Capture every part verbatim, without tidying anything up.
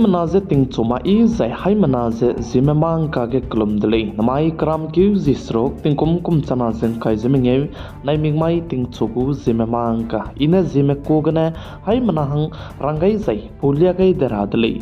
Mena ze tingchu ma i zai haimena ze Zeme mangka ge kelum de lei. Namai keram keu zi seruk tingkum kum chana ze ngkai ze mengeu, naimik mai tingchu gu Zeme mangka. I ne Zeme ku gene haimena hang rang gai zai pau lia gai de ra de lei.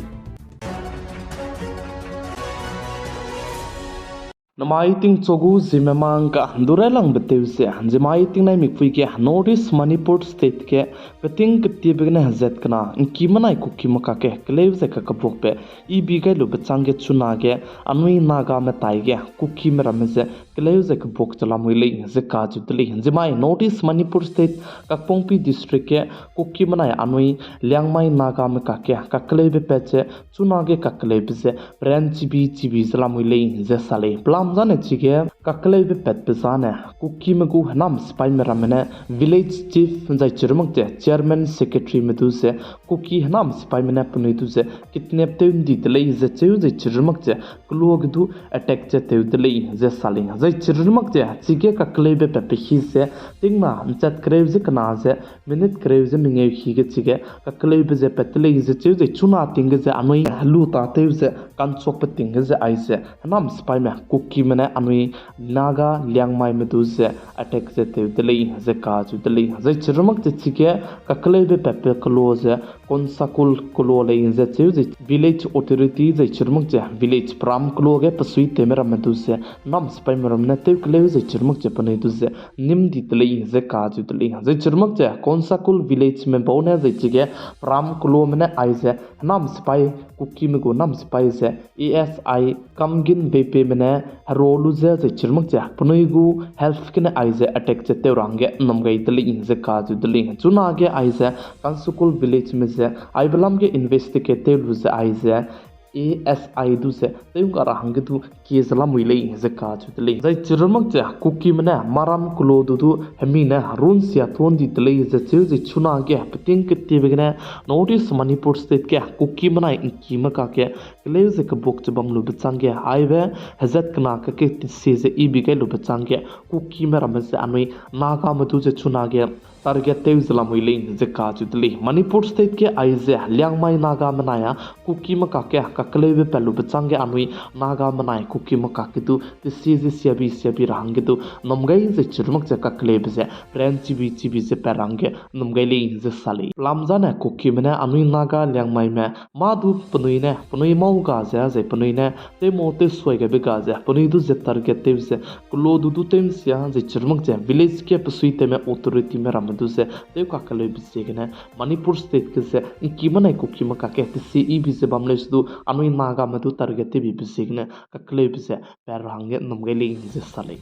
Namai tingchu gu Zeme mangka, dure langbe tew ze, Zeme tingnai mikpui ge North East Manipur State ge, peting ketiebe gene hezat kena, ngki menai Kuki me kakge, keleu ze kakebuakbe, ibi gai lube chang ge chuna ge, anui Naga me tai ge, Kuki me ramme ze, keleu ze kebuak ze lamui lei, ze kacheu de lei. Zeme North East Manipur State, Kakpongpi District ge, Kuki menai anui, Liangmai Naga me kakge, kakeleube pat ze, chuna ge kakeleube ze, peran chibi chibi ze lamui lei, ze sa lei. Pelam zane chige, kakeleube patbe zane, Kuki me gu henam sipai me ramme ne, village chief zai chirumak ze, chairman secretary me du ze, Kuki henam sipai me ne penui du ze, kidnap tew ndi de lei, ze cheu ze chirumak ze, keloa ge du attack ze tew de lei, ze sa lei. Zai chirumak ze, chige kakeleube patbe hi ze, tingna nchat kereu ze kena ze, minute kereu ze mengeu hi ge chige, kakeleube ze pat de lei, ze cheu ze chuna ting ge ze anui, lu ta tew ze, kanchuakbe ting ge ze aize, henam sipai me, Kuki me ne anui, Naga Liangmai me du ze, attack ze tew de lei, ze kacheu de lei. Zai chirumak ze chige, kakeleube patbe keloa ze, Konsakul keloa lei ze cheu ze village authority zai chirumak ze village peram keloa ge pesuitewme ramme du ze nam sipai me ramme ne tew keleu zai chirumak ze penui du ze nim di de lei ze kacheu de lei. Zai chirumak ze Konsakul village me bau ne zai chige peram keloame ne aize nam sipai Kuki me gu nam sipai ze A S I Kamgin Bepe me ne hero lu ze zai chirumak ze penui gu health gene aize attack ze tew ra hangge nnum gai de lei ze kacheu de lei. Chunage aize Konsakul village me ze aibe lam ge investigate tew lu ze aize A S I du ze tew ngga ra hangge du kie ze lamui lei ze kacheu de lei. Zai chirumak ze Kukime ne maram keloa du du hemi ne runsia tuan di de lei ze cheu ze chunage peting ketiebe gene North East Manipur State ge Kukime nai ngkime kakge keleu ze kebuk ze bam lube changge aibe hezat kena kake tesi ze ibi gai lube changge Kukime ramme ze anui Nagame du ze chunage target tew ze lamui lei ze kacheu de lei. Manipur State ge aize Liangmai Nagame nai a Kukime kakge kakeleube pat lube changge anui Nagame nai Kukime kakge du tesi ze siabi siabi ra hangge du nnum gai ze chirumak ze kakeleube ze peran chibi chibi ze pat ra hangge nnum gai lei ze sa lei. Pelam zane Kukime ne anui Naga Liangmaime mâ du penui ne penui mau ga ze zai penui ne tewmau tewsuai gaibe ga ze penui du ze target tew ze keloa du du tew nsia ze chirumak ze village ge pesuitewme authorityme ramme du ze tew kakeleube ziegene Manipur State ge ze ngkime nai Kukime kakge tesi ibi ze bam leu se du anui Nagame du target tewbibe ziegene kakeleube ze pat ra hangge nnum gai lei ze sa lei.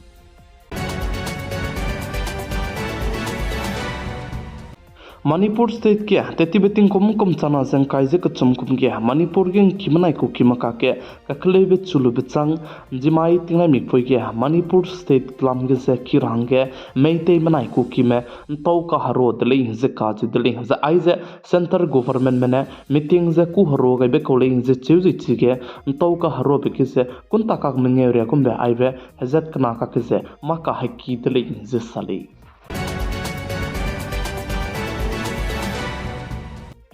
Manipur State ge tetibe tingkum kum chana ze ngkai ze kechum kum ge Manipur ge ngkime nai Kukime kakge kakeleube chu lube chang, Zeme tingnai mikpui ge Manipur State lam ge ze ki ra hangge Meiteime nai Kukime ntau kahero de lei ze kacheu de lei. Zai aize Centre Governmentme ne meeting ze kuhero gaibe kau lei ze cheu ze chige ntau kaherobe ge ze kunta kak mengeu ria gumbe aibe hezat kena kakge ze mâ kaheki de lei ze sa lei.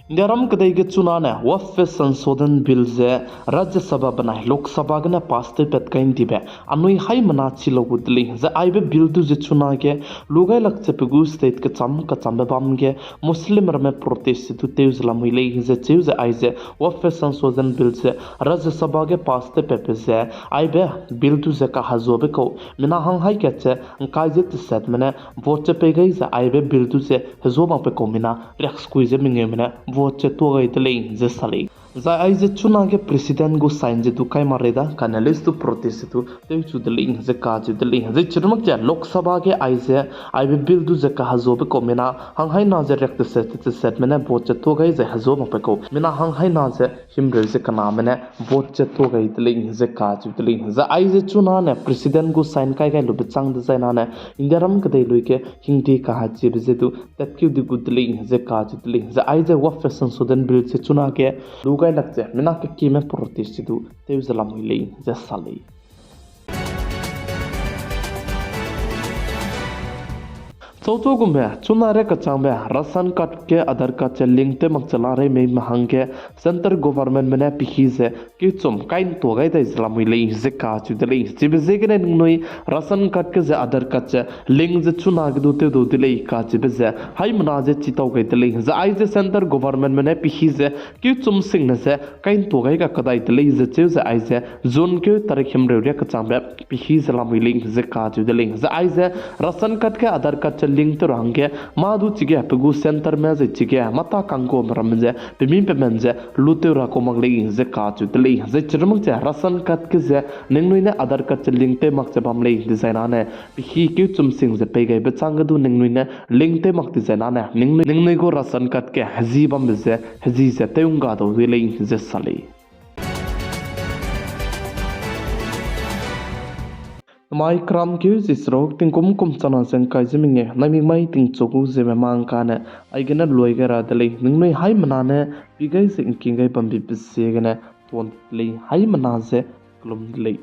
Indiaram kedei ge chunane Waqf Sanshothan Bill ze Rajya Sabha benai Lok Sabha gene pass tewpat kai ndibe anui haimena chi lau gu de lei. Zai aibe bill du ze chunage lugailak ze pe gu state kecham kechambe bam ge Muslim ramme protest du tew ze lamui lei ze cheu ze aize Waqf Sanshothan Bill ze Rajya Sabha ge pass tewpatbe ze aibe bill du ze kahezuabe kau mina hang hai kat ze ngkai ze tesetme ne vote ze pei gai ze aibe bill du ze hezuamakbe kau mina riaksekui ze mengeume ne vote ze tuâ gai de lei ze sa lei. Zai aize chunage President gu sign ze du kai mak rei da kane list du protest ze du tewchu de lei ze kacheu de lei. Zai chirumak ze Lok Sabha ge aize aibe bill du ze kahezuabe kau mina hang haina ze riak teset tesetme ne vote ze tuâ gai ze hezuamakbe kau mina hang haina ze himreu ze kename ne vote ze tuâ gai de lei ze kacheu de lei. Zai aize chunane President gu sign kai gai lube chang dezai nane Indiaram kedei lui ge hingde kahachibe ze du tatkeu di gu de lei ze kacheu de lei. Zai aize Waqf Sanshothan Bill ze chunage lugailak ze mina kekime protest ze du tew ze lamui lei ze sa lei. Tauchu gume chuna re kachangbe ration card ge Aadhaar card ze link tew mak ze la rei mei me hangge centre governmentme ne pehî ze keuchum kai ntua gai dai ze lamui lei ze kacheu de lei. Chibe ziegene ningnui ration card ge ze Aadhaar card ze link ze chuna ge du tew dau de lei kacheube ze haimena ze chitau gai de lei. Zai aize centre governmentme ne pehî ze keuchum singne ze kai ntua gai ga kadai de lei ze cheu ze aize June keu tarik himreu ria kachangbe pehî ze lamui lei ze kacheu de lei. Zai aize ration card ge Aadhaar card ze link tew ra hangge mâ du chige pe gu centreme zai chige mata kangguame ramme ze pemi pemen ze lu tew ra kau mak lei ze kacheu de lei. Zai chirumak ze ration card ge ze ningnui ne Aadhaar card ze link tew mak ze bam lei dezai nane pehî keuchum sing ze pei gaibe chang ge du ningnui ne link tew mak dezai nane ningnui, ningnui gu ration card ge hezi bambe ze hezi ze tew ngga dau de lei ze sa lei. Namai keram keu ze seruk tingkum kum chana ze ngkai ze mengeu naimik mai tingchu gu ziemme mang kane aigene lui gai ra de lei. Ningnui haimena ne pi gai ze ngking gai bambe be ziegene tuan de lei. Haimena ze kelum de lei.